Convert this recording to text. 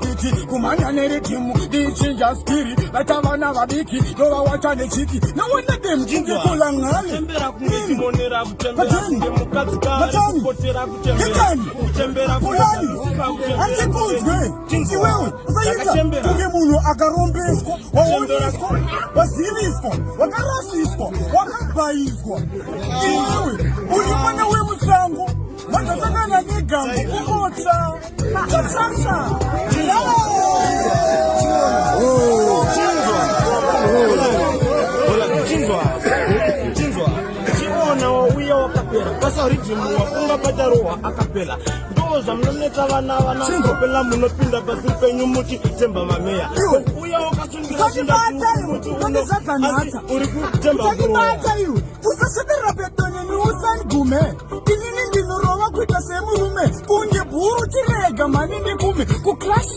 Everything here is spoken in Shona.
Mutiti kumhanya neridhimu, ndichinja skiri, vaita vana vadiki, ndovawacha nechiki. Noona dem kungekolangale. Kutembera kunge chimonera, kutembera Pateni. kunge mukadzi kari Pateni. kupotera, kutembera Ketani. kutembera. Kulani, handikunzwe iwewe. Usaita Ndakachembera. kunge munhu akarombeswa, waoneswa, waziviswa, wakarasiswa, wakabhaiswa. Iwewe uri mwana wemusango, mandasangana negambo kungotsa chachacha. Chinzwa, chinzwa, chiona, wauya wakapera basa ridhimu, wafunga pacharohwa akapera. Ndo zvamunonetsa vana, vana kopela, munopinda pasi penyu muchitemba mameya. Iwe. Uya wakasungira. Usandibata iwe, unondizadza nhata. Uri kutemba kuroya. Usandibata iwe, usasvibirira pedo neni, usandigume. Inini ndinorova kuita semurume kunge bhuru. Chirega mhani ndikume kuclash.